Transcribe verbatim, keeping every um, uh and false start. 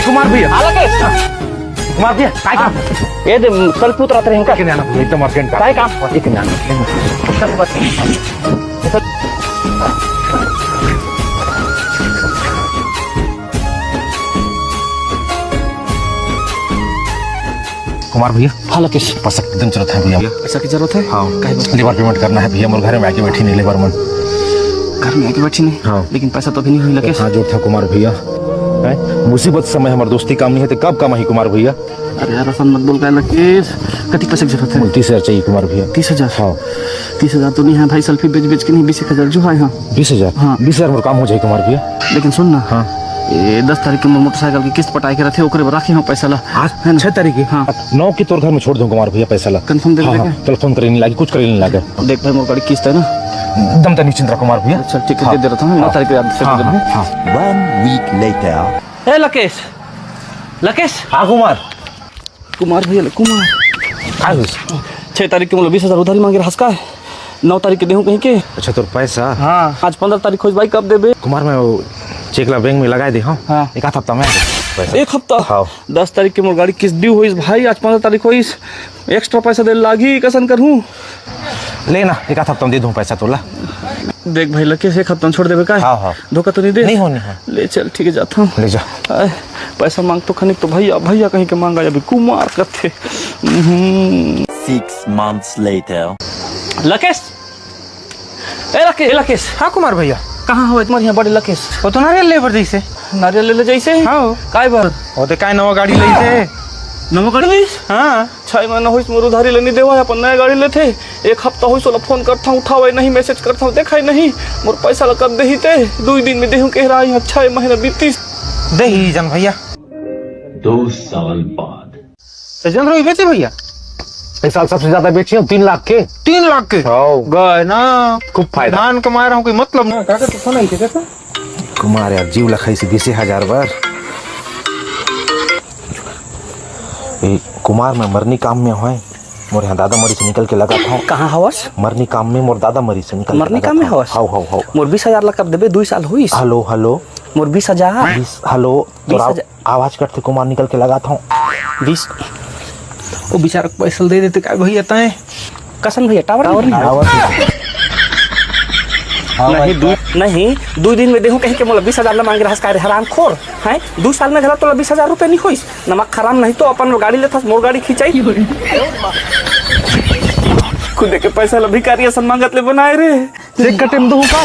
कुमार भैया। हाँ, लकेश। कुमार भैया, काय काम? ये दे, selfie उतरत रहे हैं का? लेकिन आना भैया, एकदम urgent काम। काय काम? लेकिन आना। कुमार भैया। हाँ लकेश। पैसा एकदम जरूरत है भैया। पैसा की जरूरत है? हाँ। काहे बर? Labour payment करना है भैया, मोर घर में आके बैठी नहीं labour मन। घर में आके बैठी नहीं? हाँ। लेकिन पैसा तो अभी नहीं हुई लकेश। हाँ, जो था कुमार भैया। हैं? मुसीबत समय हमर दोस्ती काम नहीं है, तो कब काम आही कुमार भैया? अरे यार, असन मत बोल का लकेश। कति पैसा की जरूरत है? तीस हजार चाहिए कुमार भैया। तीस हजार? हाँ। तीस हजार तो नहीं है भाई, selfie बेच बेच के नहीं, बीस एक हजार जो है। हाँ। बीस हजार? हाँ। बीस हजार में काम हो जाए कुमार भैया। लेकिन सुन ना। हाँ। ए, दस तारीख के मोर मोटरसाइकिल की किस्त पटाए के रथे, ओकरे बर राखे हूँ पैसा ला। आज है ना? छह तारीख के? हाँ। नौ की तोर घर में छोड़ दूँ कुमार भैया पैसा ला। Confirm दे हाँ, देबे हाँ, का? Telephone करे नहीं लागे, कुछ करे नहीं लागे। देख भाई, मोर गाड़ी किस्त है ना? दम तनी चिंता कुमार भैया। अच्छा, ठीक है, हाँ। दे दे रहा था मैं, नौ हाँ, तारीख के बाद से हाँ, दे देबे। हाँ, हाँ। One week later। ए लकेश, लकेश। हाँ कुमार। कुमार भैया ले, कुमार। का होइस? छह तारीख के मोला बीस हजार उधारी मांगे रहस का? नौ तारीख के देहूं कहीं के। अच्छा, तोर पैसा? हाँ। आज पंद्रह तारीख होइस भाई, कब देबे? कुमार, मैं वो cheque ला बैंक में लगाए दे हूँ। हाँ। एक आध हफ्ता में आ जाए पैसा। एक हफ्ता? हाँ। दस तारीख के मोर गाड़ी किस्त due होइस भाई, आज पंद्रह तारीख होइस, extra पैसा दे लागही, कसन करहूँ? ले ना, एक आध हफ्ता में दे दूँ पैसा तोला। देख भाई लकेश, एक हफ्ता में छोड़ देबे का? हाँ, हाँ। धोखा तो नहीं दे? नहीं हो, नहीं हो। ले चल, ठीक है, जाता हूँ। ले जा। आय, पैसा मांग तो खनिक तो भैया, भैया कहीं के मांगा, अभी कुमार कथे। हम्म। Six months later। लकेश, ए लकेश, ए लकेश। हाँ कुमार भैया। कहाँ हो तुम्हारे यहाँ बड़े लकेश? वो तो नारियल ले बर जैसे। नारियल ले ले जैसे? हाँ। काय बर? वो तो काय नवा गाड़ी लइसे। नवा गाड़ी लइस? हाँ। छह महीना होइस मोर उधारी ले नी देवा, अपन नया गाड़ी लेथे। एक हफ्ता होइस ओला फोन करथंव, उठावे नहीं, message करथंव, देखाई नहीं। मोर पैसा ला कब देही ते? दुई दिन में देहूं कह रहा है, छह महीना बीतीस। देही जन भैया। दो साल बाद। तो जन रवि बेचे भैया? इस साल सबसे ज्यादा बेचे हूँ, तीन लाख के। तीन लाख के? हाँ। गए ना। खूब फायदा। धान कमा रहा हूँ, कोई मतलब ना। काका तो फोन आई थे, कैसा? कुमार यार, जीव लखाई से बीसे हजार बार। ए, कुमार, मैं मरनी काम में होय, मोर यहाँ दादा मरी से निकल के लगा था। कहाँ हवस? मरनी काम में मोर दादा मरी से निकल के मरनी लगा काम में था। हवस? How, how, how. मोर बीस हजार ला कब देबे? दुई साल हुईस। Hello, hello. मोर बीस हजार। बीस, हेलो। तोर बीस हजार। आवाज कटथे कुमार, निकल के लगा था। बीस। वो बेचारा को पैसा दे देते का भैया तय? कसम भैया, टावर नहीं है। टावर नहीं। हाँ, नहीं, भाई। दू, नहीं, दू दिन में देहूं कहीं के मोला बीस हजार ला मांगे रहस का रे हरामखोर, हैं? दू साल में घला तोला बीस हजार रुपया नहीं होइस। नमक हराम नहीं तो अपन गाड़ी लेथस, मोर गाड़ी खिंचाई। खुदे के पैसा ला भिखारी असन मांगत ले बनाए रे। चेक कटे में दो का?